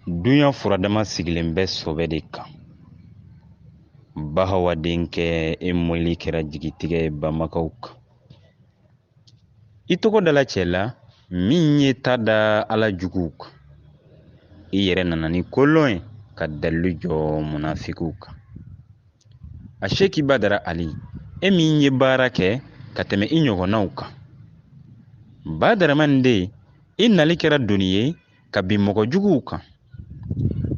Dunya furadama sigilen bɛ sɔbɛ de kan. Bahawa denkɛ, e moyili kɛra jigitigɛ ye bamakaw kan. I tɔgɔ dala cɛ la min ye ta da ala juguw kan. I yɛrɛ nana ni kolon ye ka dalilu jɔ munafikiw kan. A seki Badara Ali, e min ye baara kɛ ka tɛmɛ i ɲɔgɔnnaw kan. Badaramani den, i nali kɛra doni ye ka bin mɔgɔ juguw kan.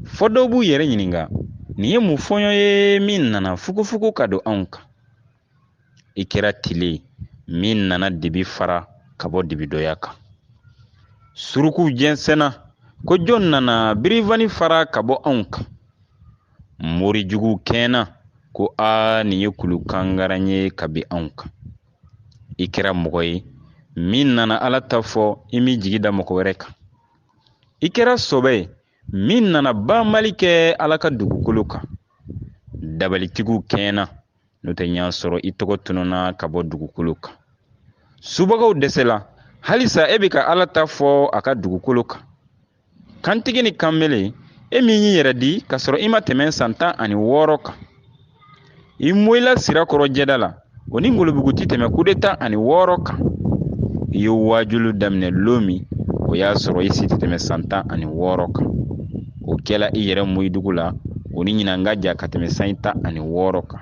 Fɔ dɔw b'u yɛrɛ ɲininka, nin ye mun fɔɲɔ ye min nana fugufugu ka don anw kan? I kɛra tile ye min nana dibi fara ka bɔ dibidɔya kan. Surukuw jɛnsɛnna ko jɔn nana birifani fara ka bɔ anw kan. Morijuguw kɛnna ko aa nin ye kulu kangaran ye ka bin anw kan. I kɛra mɔgɔ ye min nana ala ta fɔ, i m'i jigi da mɔgɔ wɛrɛ kan. I kɛra sɔbɛ ye min nana banbali kɛ ala ka dugukolo kan. Dabalitigiw kɛnna, n'o tɛ ɲa sɔrɔ i tɔgɔ tununna ka bɔ dugukolo kan. Subagaw dɛsɛla, halisa e bɛ ka ala ta fɔ a ka dugukolo kan. Kantigi ni kanbele, e min y'i yɛrɛ di k'a sɔrɔ i ma tɛmɛ san 16 kan. I moyila sirakɔrɔ jɛda la, o ni ngolobugu ti tɛmɛ kude 16 kan. I ye waajulu daminɛ lon min, o y'a sɔrɔ i si tɛ tɛmɛ san 16 kan. O kɛla i yɛrɛ moyidugu la, o ni ɲinan ka jan ka tɛmɛ san 16 kan.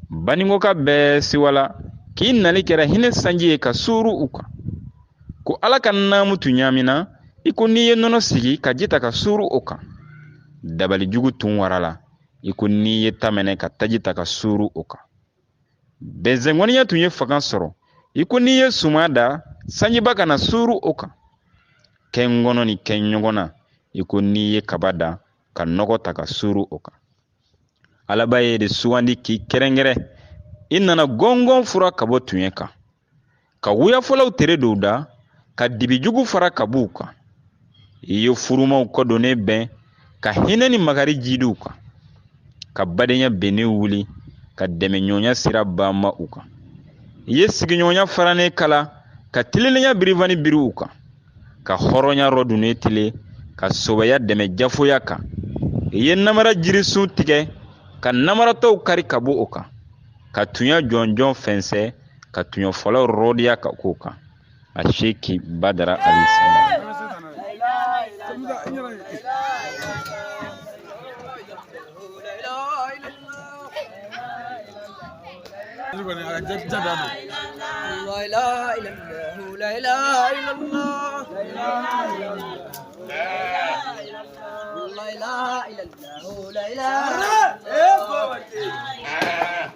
Baninkoka bɛɛ siwala k'i nali kɛra hinɛ sanji ye ka suuru u kan. Ko ala ka naamu tun ɲaamina i ko n'i ye nɔnɔ sigi ka ji ta ka suuru o kan. Dabali jugu tun warala i ko n'i ye ta mɛnɛ ka taji ta ka suuru o kan. Bɛnsɛnkɔniya tun ye fanga sɔrɔ i ko n'i ye suman da sanjiba ka na suuru o kan. Kɛngɔnɔ ni kɛɲɔgɔn na i ko n'i ye kaba da ka nɔgɔ ta ka suuru o kan. Alaba ye de sugandi k'i kɛrɛnkɛrɛn. I nana gɔngɔn fura ka bɔ tuɲɛ kan, ka wuyafɔlaw tere don da, ka dibijugu fara ka b'u kan. I ye furumaw kɔdonnen bɛn, ka hinɛ ni makari jiidi u kan, ka badenya bennen wuli, ka dɛmɛɲɔgɔnya sira banba u kan. I ye sigiɲɔgɔnya faranen kala, ka tilennenya birifani biri u kan, ka hɔrɔnya rɔdunnen tile, ka sɔbɛya dɛmɛ jafoya kan. I ye namara jirisun tigɛ, ka namaratɔw kari ka bɔ o kan, ka tunya jɔnjɔn fɛnsɛ, ka tuɲɔfɔlaw rɔdiya ka k'o kan. A seki Badara Ali Sangare. La ilaha illallah, la ilaha illallah. La ilaha illallah, la ilaha illallah. La ilaha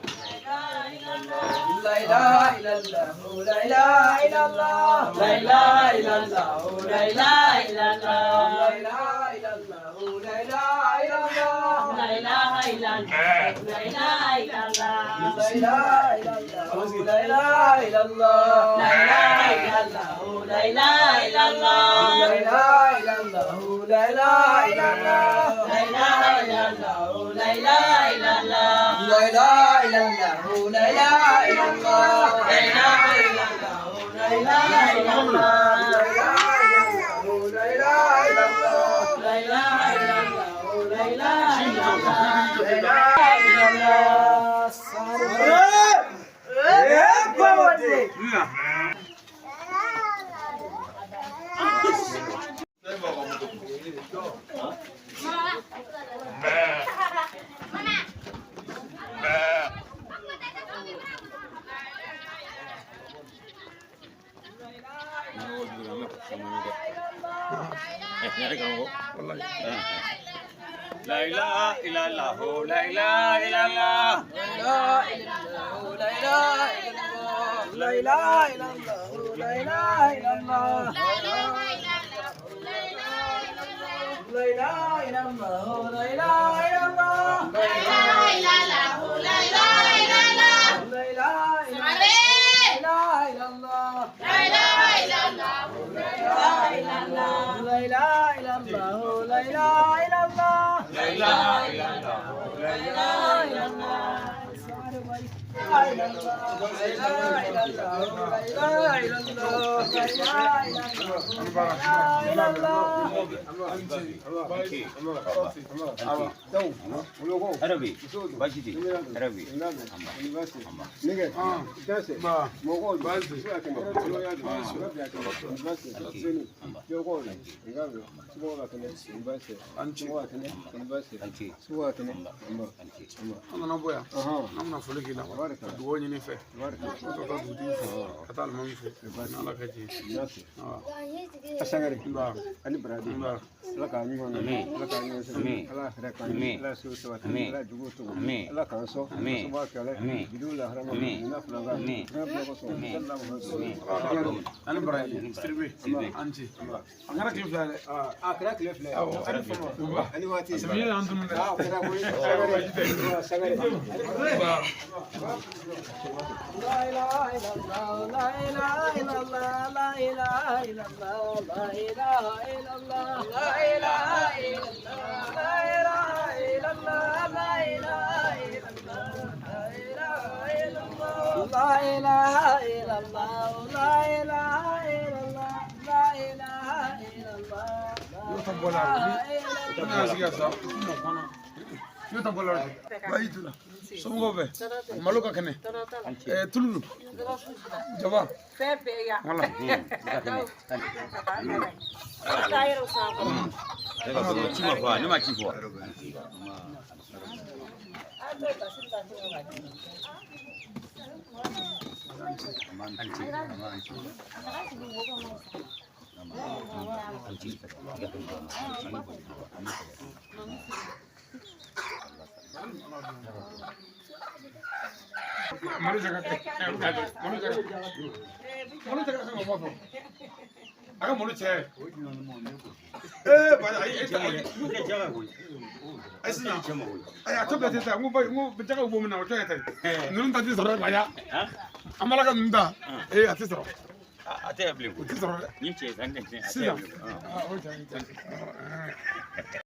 illallah, la ilaha illallah. La ilaha illallah, la ilaha illallah. La ilaha illallah. La ilaha illallah, La ilaha illallah. La ilaha illallah, la ilaha illallah. La ilaha illallah, la ilaha illallah. An nana bɔ yan, an bɛna foli k'i la, ka dugawu ɲini i fɛ, ka taa dugutigi fo, ka taa alimami fo, n'Ala ka jɛ. Asangare Nba. ani baraji. Nba. Ala k'a ɲuman na, Ala k'a ɲuman sɛbɛn, Ala hɛrɛ k'an ye, Ala so sabati, Ala jugu togo, Ala k'an sɔn, soba kɛlɛ, judu laharama, n'a fila kan, n'a bila kosɔn, sallallahu. Ani baraji, Siribe, an ci. A kɛra tile fila ye dɛ. A kɛra tile fila ye, ani fama, ani waati. Samiya y'an tunu dɛ. A kɛra koyi, Sangare, Sangare. Nba. La ilaha illallah, la ilaha illallah, la ilaha illallah, la ilaha illallah, la ilaha illallah, la ilaha illallah, la ilaha illallah, la ilaha illallah, la ilaha illallah, la ilaha illallah. Y'o ta bɔ la, ne bɛna sigi yan sa, y'o ta bɔ la. Baasi t'u la, somɔgɔw bɛ, malo ka kɛnɛ, tulu dun, jaba. Fɛn bɛɛ ya. Wala. Ne ma ci fɔ. Malo jaga, malo jaga, malo jaga kan ka bɔ fɔ. A ka malo cɛ. Ba ayi, e ta ayi. Ayi sisan. Ayi a tɔ bɛɛ tɛ taa, n ko ba n ko jaga bɛ bɔ min na o tɛ ka taa. Ninnu ta ti sɔrɔ dɛ baya. An b'ala ka ninnu ta. A tɛ sɔrɔ. A tɛ bilen O tɛ sɔrɔ dɛ. Ni cɛ san tɛ a tɛ Sisan. bilen. O cɛ.